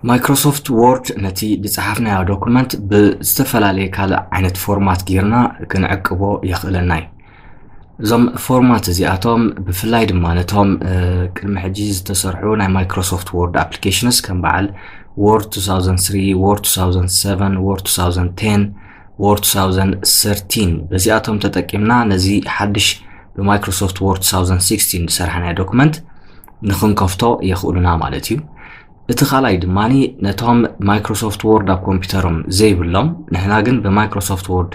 ማይክሮሶፍት ወርድ ነቲ ዝጸሓፍናዮ ዶኩመንት ብዝተፈላለየ ካልእ ዓይነት ፎርማት ጌርና ክንዕቅቦ የኽእለና እዩ። እዞም ፎርማት እዚኣቶም ብፍላይ ድማ ነቶም ቅድሚ ሕጂ ዝተሰርሑ ናይ ማይክሮሶፍት ወርድ ኣፕሊኬሽንስ ከም በዓል ወርድ two thousand three፣ ወርድ two thousand seven፣ ወርድ two thousand ten፣ ወርድ two thousand thirteen፣ በዚኣቶም ተጠቂምና ነዚ ሓድሽ ብማይክሮሶፍት ወርድ two thousand sixteen ዝሰርሐናዮ ዶኩመንት ንኽንከፍቶ የኽእሉና ማለት እዩ። እቲ ካልኣይ ድማ ነቶም ማይክሮሶፍት ወርድ ኣብ ኮምፒውተሮም ዘይብሎም፣ ንሕና ግን ብማይክሮሶፍት ወርድ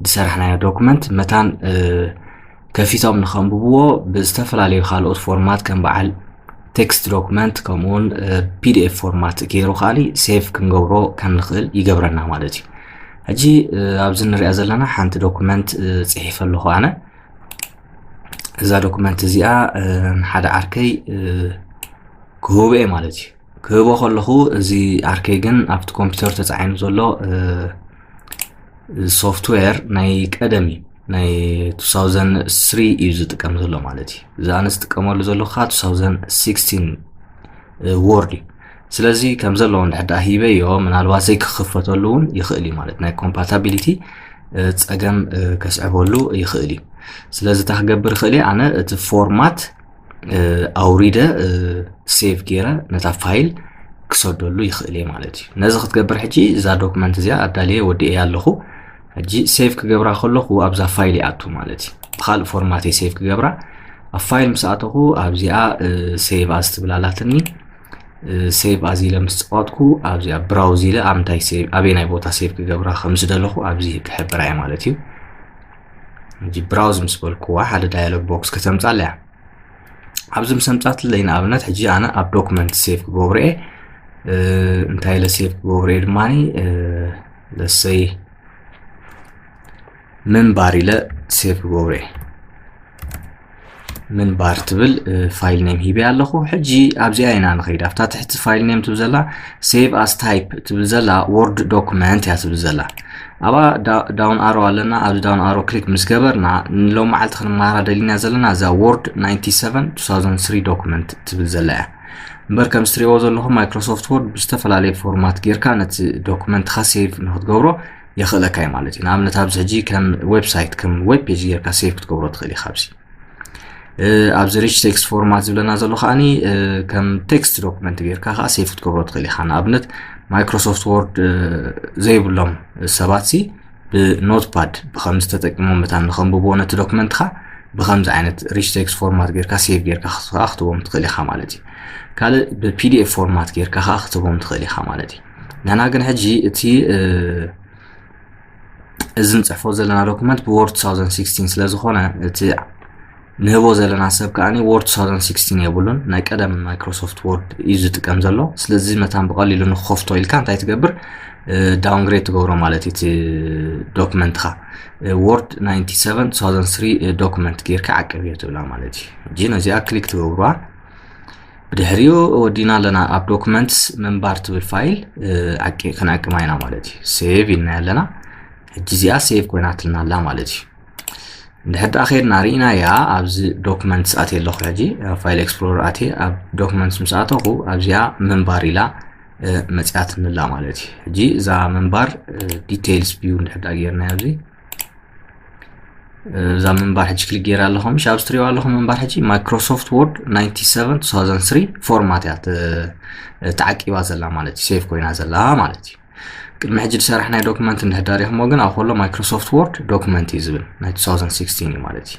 ዝሰርሕናዮ ዶኩመንት መታን ከፊቶም ንኸንብብዎ ብዝተፈላለዩ ካልኦት ፎርማት ከም በዓል ቴክስት ዶኩመንት ከምኡውን ፒዲኤፍ ፎርማት ገይሩ ከኣኒ ሴቭ ክንገብሮ ከም ንኽእል ይገብረና ማለት እዩ። ሕጂ ኣብዚ ንሪኣ ዘለና ሓንቲ ዶኩመንት ፅሒፈ ኣለኹ ኣነ። እዛ ዶኩመንት እዚኣ ንሓደ ዓርከይ ክህቦ እየ ማለት እዩ። ክህቦ ከለኹ እዚ ዓርከይ ግን ኣብቲ ኮምፒውተር ተፃዒኑ ዘሎ ሶፍትዌር ናይ ቀደም እዩ፣ ናይ two thousand three እዩ ዝጥቀም ዘሎ ማለት እዩ። እዚ ኣነ ዝጥቀመሉ ዘለኹ ከዓ two thousand sixteen ወርድ እዩ። ስለዚ ከም ዘለዎ እንድሕር ደኣ ሂበዮ ምናልባት ዘይክኽፈተሉ እውን ይኽእል እዩ ማለት ናይ ኮምፓታቢሊቲ ፀገም ከስዕበሉ ይኽእል እዩ። ስለዚ እንታይ ክገብር ይኽእል እየ? ኣነ እቲ ፎርማት ኣውሪደ ሴቭ ገይረ ነታ ፋይል ክሰደሉ ይኽእል እየ ማለት እዩ። ነዚ ክትገብር ሕጂ እዛ ዶክመንት እዚኣ ኣዳልየ ወዲኤያ ኣለኹ። ሕጂ ሴቭ ክገብራ ከለኹ ኣብዛ ፋይል ይኣቱ ማለት እዩ። ብካልእ ፎርማት እየ ሴቭ ክገብራ። ኣብ ፋይል ምስ ኣተኹ ኣብዚኣ ሴቭ ኣዝ ትብል ኣላትኒ። ሴቭ ኣዝ ኢለ ምስ ፀወጥኩ ኣብዚኣ ብራውዝ ኢለ ኣብ ምንታይ ሴቭ፣ ኣበየናይ ቦታ ሴቭ ክገብራ ከም ዝደለኹ ኣብዚ ክሕብራ እየ ማለት እዩ። ሕጂ ብራውዝ ምስ በልኩዋ ሓደ ዳያሎግ ቦክስ ከተምፃለያ። ኣብዚ ምስ ኣምፃትለይ ንኣብነት ሕጂ ኣነ ኣብ ዶክመንት ሴቭ ክገብሮ እየ። እንታይ ኢለ ሴቭ ክገብሮ እየ ድማ ለሰይ ምንባር ኢለ ሴቭ ክገብሮ እየ። ምንባር ትብል ፋይል ኔም ሂበያ ኣለኹ። ሕጂ ኣብዚኣ ኢና ንኸይድ። ኣብታ ትሕቲ ፋይል ኔም ትብል ዘላ ሴቭ ኣስ ታይፕ ትብል ዘላ ወርድ ዶክመንት እያ ትብል ዘላ። ኣብኣ ዳውን ኣሮ ኣለና። ኣብዚ ዳውን ኣሮ ክሊክ ምስ ገበርና ንሎም መዓልቲ ክንመሃራ ደሊና ዘለና እዛ ወርድ ninety seven two thousand three ዶክመንት ትብል ዘላ እያ። እምበር ከም እትሪእዎ ዘለኹም ማይክሮሶፍት ወርድ ብዝተፈላለየ ፎርማት ጌርካ ነቲ ዶክመንትኻ ሴቭ ንክትገብሮ የኽእለካ እዩ ማለት እዩ። ንኣብነት ኣብዚ ሕጂ ከም ዌብሳይት ከም ዌብ ፔጅ ጌርካ ሴቭ ክትገብሮ ትኽእል ኢኻ። ኣብዚ ኣብዚ ሪች ቴክስት ፎርማት ዝብለና ዘሎ ከዓኒ ከም ቴክስት ዶክመንት ጌርካ ከዓ ሴቭ ክትገብሮ ትኽእል ኢኻ። ንኣብነት ማይክሮሶፍት ወርድ ዘይብሎም ሰባት ሲ ብኖትፓድ ብከምዚ ተጠቂሞም መታን ንኸንብብዎ ነቲ ዶክመንትኻ ብከምዚ ዓይነት ሪች ቴክስት ፎርማት ጌርካ ሴቭ ጌርካ ከዓ ክትቦም ትኽእል ኢኻ ማለት እዩ። ካልእ ብፒዲኤፍ ፎርማት ጌርካ ከዓ ክትቦም ትኽእል ኢኻ ማለት እዩ። ንሕና ግን ሕጂ እቲ እዚ ንፅሕፎ ዘለና ዶክመንት ብወርድ two thousand sixteen ስለ ዝኾነ እቲ ንህቦ ዘለና ሰብ ከዓ ወርድ two thousand sixteen የብሉን፣ ናይ ቀደም ማይክሮሶፍት ወርድ እዩ ዝጥቀም ዘሎ። ስለዚ መታን ብቐሊሉ ንክኸፍቶ ኢልካ እንታይ ትገብር? ዳውንግሬድ ትገብሮ ማለት እዩ። እቲ ዶክመንትኻ ወርድ ninety seven two thousand three ዶክመንት ጌርካ ዓቅብ እዮ ትብላ ማለት እዩ። ሕጂ ነዚኣ ክሊክ ትገብርዋ። ብድሕሪኡ ወዲና ኣለና ኣብ ዶክመንትስ ምንባር ትብል ፋይል ክንዕቅማ ኢና ማለት እዩ። ሴቭ ኢልና ኣለና። ሕጂ እዚኣ ሴቭ ኮይናትልና ኣላ ማለት እዩ። እንድሕር ደኣ ከይድና ርኢናያ ኣብዚ ዶክመንትስ ኣትየ ኣለኹ። ሕጂ ፋይል ኤክስፕሎረር ኣትየ ኣብ ዶክመንትስ ምስ ኣተኹ ኣብዚኣ ምንባር ኢላ መፅያትንላ ማለት እዩ። ሕጂ እዛ ምንባር ዲቴይልስ ቪው እንድሕር ደኣ ጌርና ኣብዚ እዛ ምንባር ሕጂ ክሊክ ጌራ ኣለኹ። ምሽ ኣብዚ ትሪእዋ ኣለኹም ምንባር ሕጂ ማይክሮሶፍት ወርድ ninety seven two thousand three ፎርማት እያ ተዓቂባ ዘላ ማለት እዩ። ሴቭ ኮይና ዘላ ማለት እዩ። ቅድሚ ሕጂ ዝሰራሕናዮ ዶክመንት እንድሕር ደኣ ሪኢኹሞ ግን ኣብ ከሎ ማይክሮሶፍት ወርድ ዶክመንት እዩ ዝብል ናይ two thousand sixteen እዩ ማለት እዩ።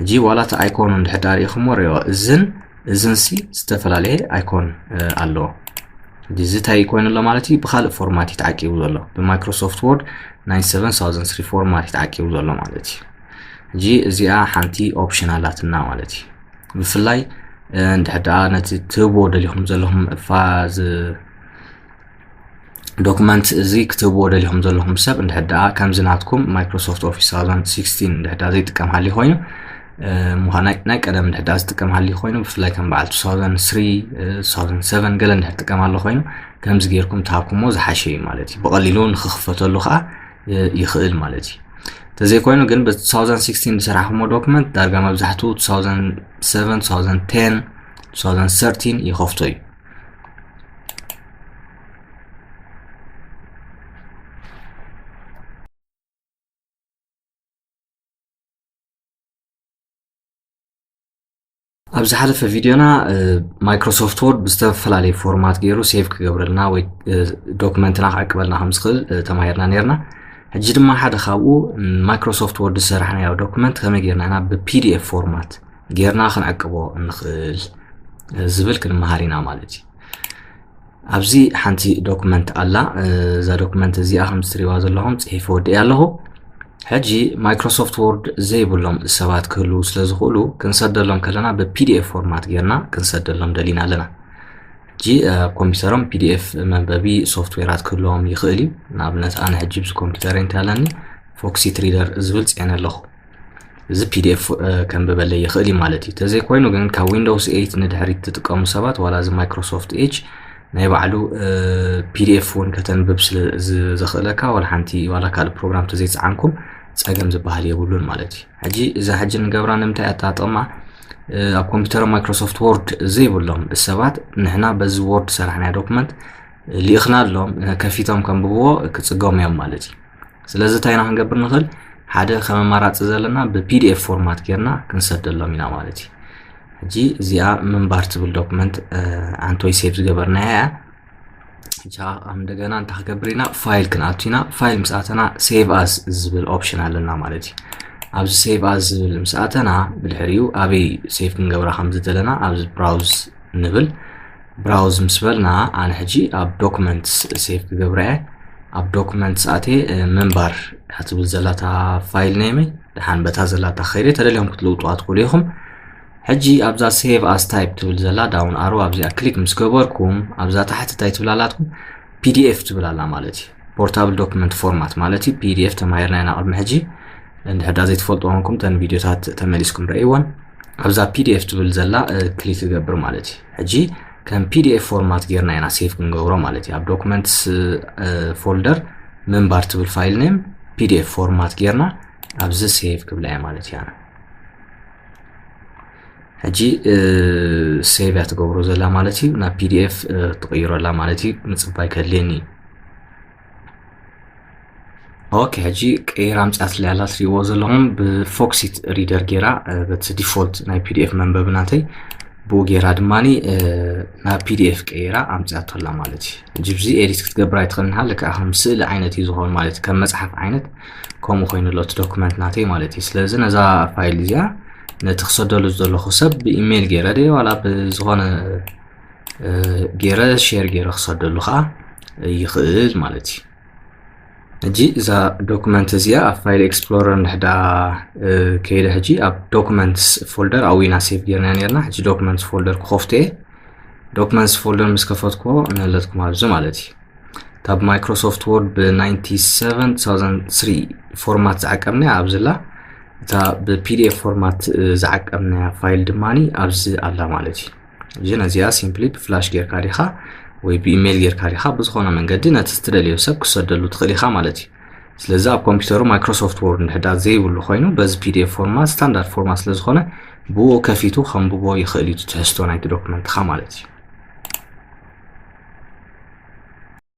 ሕጂ ዋላ እቲ ኣይኮኑ እንድሕር ደኣ ሪኢኹሞ ሪኦ እዝን እዝን ሲ ዝተፈላለየ ኣይኮን ኣለዎ። ሕጂ እዚ እንታይ ኮይኑ ኣሎ ማለት እዩ? ብካልእ ፎርማት እዩ ተዓቂቡ ዘሎ። ብማይክሮሶፍት ወርድ ninety seven two thousand three ፎርማት እዩ ተዓቂቡ ዘሎ ማለት እዩ። ሕጂ እዚኣ ሓንቲ ኦፕሽን ኣላትና ማለት እዩ። ብፍላይ እንድሕር ደኣ ነቲ ትህብዎ ደሊኹም ዘለኹም ፋዝ ዶክመንት እዚ ክትህብዎ ደሊኹም ዘለኹም ሰብ እንድሕር ደኣ ከምዚ ናትኩም ማይክሮሶፍት ኦፊስ two thousand sixteen እንድሕር ደኣ ዘይጥቀም ሃልዩ ኮይኑ ምዃን ናይ ቀደም እንድሕር ደኣ ዝጥቀም ሃልዩ ኮይኑ ብፍላይ ከም በዓል two thousand three two thousand seven ገለ እንድሕር ጥቀም ኣሎ ኮይኑ ከምዚ ጌርኩም ትሃብኩሞ ዝሓሸ እዩ ማለት እዩ። ብቐሊሉ ንክኽፈተሉ ከዓ ይኽእል ማለት እዩ። ተዘይኮይኑ ግን ብ two thousand sixteen ዝሰራሕኩሞ ዶክመንት ዳርጋ መብዛሕትኡ two thousand seven two thousand ten two thousand thirteen ይኸፍቶ እዩ። ኣብ ዝሓለፈ ቪድዮና ማይክሮሶፍት ወርድ ብዝተፈላለየ ፎርማት ገይሩ ሴቭ ክገብረልና ወይ ዶክመንትና ክዕቅበልና ከም ዝኽእል ተማሂርና ነርና። ሕጂ ድማ ሓደ ካብኡ ማይክሮሶፍት ወርድ ዝሰራሕናዮ ዶክመንት ከመይ ጌርና ኢና ብ ፒ ዲ ኤፍ ፎርማት ጌርና ክንዕቅቦ እንኽእል ዝብል ክንመሃር ኢና ማለት እዩ። ኣብዚ ሓንቲ ዶክመንት ኣላ። እዛ ዶክመንት እዚኣ ከም እትሪእዋ ዘለኹም ጽሒፈ ወዲእያ ኣለኹ። ሕጂ ማይክሮሶፍት ወርድ ዘይብሎም ሰባት ክህልዉ ስለ ዝኽእሉ ክንሰደሎም ከለና ብ ፒ ዲ ኤፍ ፎርማት ጌርና ክንሰደሎም ደሊና ኣለና። ሕጂ ኣብ ኮምፒውተሮም ፒ ዲ ኤፍ መንበቢ ሶፍትዌራት ክህልዎም ይኽእል እዩ። ንኣብነት ኣነ ሕጂ ብዚ ኮምፒውተር እንታይ ኣለኒ ፎክሲት ሪደር ዝብል ጽዕነ ኣለኹ። እዚ ፒ ዲ ኤፍ ከንብበለይ ይኽእል እዩ ማለት እዩ። ተዘይኮይኑ ግን ካብ ዊንዶውስ ኤይት ንድሕሪት ትጥቀሙ ሰባት ዋላ እዚ ማይክሮሶፍት ኤጅ ናይ ባዕሉ ፒ ዲ ኤፍ እውን ከተንብብ ስለ ዘኽእለካ ዋላ ሓንቲ ዋላ ካልእ ፕሮግራም ተዘይፀዓንኩም ፀገም ዝበሃል የብሉን ማለት እዩ። ሕጂ እዛ ሕጂ ንገብራ ንምንታይ ኣታጠማ ኣብ ኮምፒውተር ማይክሮሶፍት ወርድ ዘይብሎም ሰባት ንሕና በዚ ወርድ ሰራሕናዮ ዶክመንት ሊእኽናሎም ከፊቶም ከንብብዎ ክፅገሙ እዮም ማለት እዩ። ስለዚ እንታይ ኢና ክንገብር ንኽእል? ሓደ ከም ኣማራፂ ዘለና ብ ፒ ዲ ኤፍ ፎርማት ጌርና ክንሰደሎም ኢና ማለት እዩ። ሕጂ እዚኣ ምንባር ትብል ዶክመንት ኣንቶይ ሴቭ ዝገበርናያ እያ። ሕጂ ከዓ ከም እንደገና እንታይ ክገብር ኢና? ፋይል ክንኣቱ ኢና። ፋይል ምስ ኣተና ሴቭ ኣዝ ዝብል ኦፕሽን ኣለና ማለት እዩ። ኣብዚ ሴቭ ኣዝ ዝብል ምስ ኣተና ብድሕሪኡ ኣበይ ሴቭ ክንገብራ ከም ዝደለና ኣብዚ ብራውዝ ንብል። ብራውዝ ምስ በልና ኣነ ሕጂ ኣብ ዶክመንትስ ሴቭ ክገብራ እየ። ኣብ ዶክመንትስ ኣትየ ምንባር እያ ትብል ዘላ እታ ፋይል ኔመይ። ደሓን በታ ዘላ እታ ክኸይደ ተደሊኹም ክትልውጡዋ ትኽእሉ ኢኹም። ሕጂ ኣብዛ ሴቭ ኣዝ ታይፕ ትብል ዘላ ዳውን ኣሮ ኣብዚኣ ክሊክ ምስ ገበርኩም ኣብዛ ታሕቲ እንታይ ትብል ኣላትኩም? ፒ ዲ ኤፍ ትብል ኣላ ማለት እዩ። ፖርታብል ዶክመንት ፎርማት ማለት እዩ። ፒ ዲ ኤፍ ተማሂርና ኢና ቅድሚ ሕጂ። እንድሕር ዳ ዘይትፈልጡ ኮንኩም ተን ቪድዮታት ተመሊስኩም ረእይወን። ኣብዛ ፒ ዲ ኤፍ ትብል ዘላ ክሊክ ክገብር ማለት እዩ። ሕጂ ከም ፒ ዲ ኤፍ ፎርማት ጌርና ኢና ሴቭ ክንገብሮ ማለት እዩ። ኣብ ዶክመንትስ ፎልደር ምንባር ትብል ፋይል ኔም ፒ ዲ ኤፍ ፎርማት ጌርና ኣብዚ ሴቭ ክብላ እየ ማለት እዩ። ሕጂ ሴቭ እያ ትገብሮ ዘላ ማለት እዩ። ናብ ፒ ዲ ኤፍ ትቕይሮ ኣላ ማለት እዩ። ምጽባይ ከድልየኒ እዩ። ኦኬ፣ ሕጂ ቀይራ ኣምጽኣትለይ ኣላ ትሪእዎ ዘለኹም ብፎክሲት ሪደር ጌራ በቲ ዲፎልት ናይ ፒ ዲ ኤፍ መንበቢ ናተይ ብኡ ጌራ ድማኒ ናብ ፒ ዲ ኤፍ ቀይራ ኣምጽኣቶ ኣላ ማለት እዩ። ሕጂ ብዚ ኤዲት ክትገብር ኣይትኽእልን ሃ ልክዓ ከም ስእሊ ዓይነት እዩ ዝኾን ማለት እዩ። ከም መጽሓፍ ዓይነት ከምኡ ኮይኑ ኣሎ እቲ ዶክመንት ናተይ ማለት እዩ። ስለዚ ነዛ ፋይል እዚኣ ነቲ ክሰደሉ ዝደለኹ ሰብ ብኢሜይል ጌረ ድየ ዋላ ብዝኾነ ጌረ ሼር ጌረ ክሰደሉ ከዓ ይኽእል ማለት እዩ። ሕጂ እዛ ዶክመንት እዚኣ ኣብ ፋይል ኤክስፕሎረር እንድሕዳ ከይደ ሕጂ ኣብ ዶክመንትስ ፎልደር ኣብኡ ኢና ሴቭ ጌርና ነርና። ሕጂ ዶክመንትስ ፎልደር ክኸፍቶ እየ። ዶክመንትስ ፎልደር ምስ ከፈትኩዎ ንለትኩም ኣብዚ ማለት እዩ። ካብ ማይክሮሶፍት ወርድ ብ ናይንቲ ሰቨን ቱ ታውዘንድ ስሪ ፎርማት ዝዓቀብናያ ኣብዚ ኣላ። እታ ብ ፒ ዲ ኤፍ ፎርማት ዝዓቀብናያ ፋይል ድማኒ ኣብዚ ኣላ ማለት እዩ። ሕጂ ነዚኣ ሲምፕሊ ብፍላሽ ጌርካ ዲኻ ወይ ብኢሜይል ጌርካ ዲኻ ብዝኾነ መንገዲ ነቲ እትደልዮ ሰብ ክሰደሉ ትኽእል ኢኻ ማለት እዩ። ስለዚ ኣብ ኮምፒውተሩ ማይክሮሶፍት ወርድ እንድሕዳ ዘይብሉ ኮይኑ በዚ ፒ ዲ ኤፍ ፎርማት ስታንዳርድ ፎርማት ስለ ዝኾነ ብኡ ከፊቱ ከንብቦ ይኽእል እዩ ትሕዝቶ ናይቲ ዶክመንትኻ ማለት እዩ።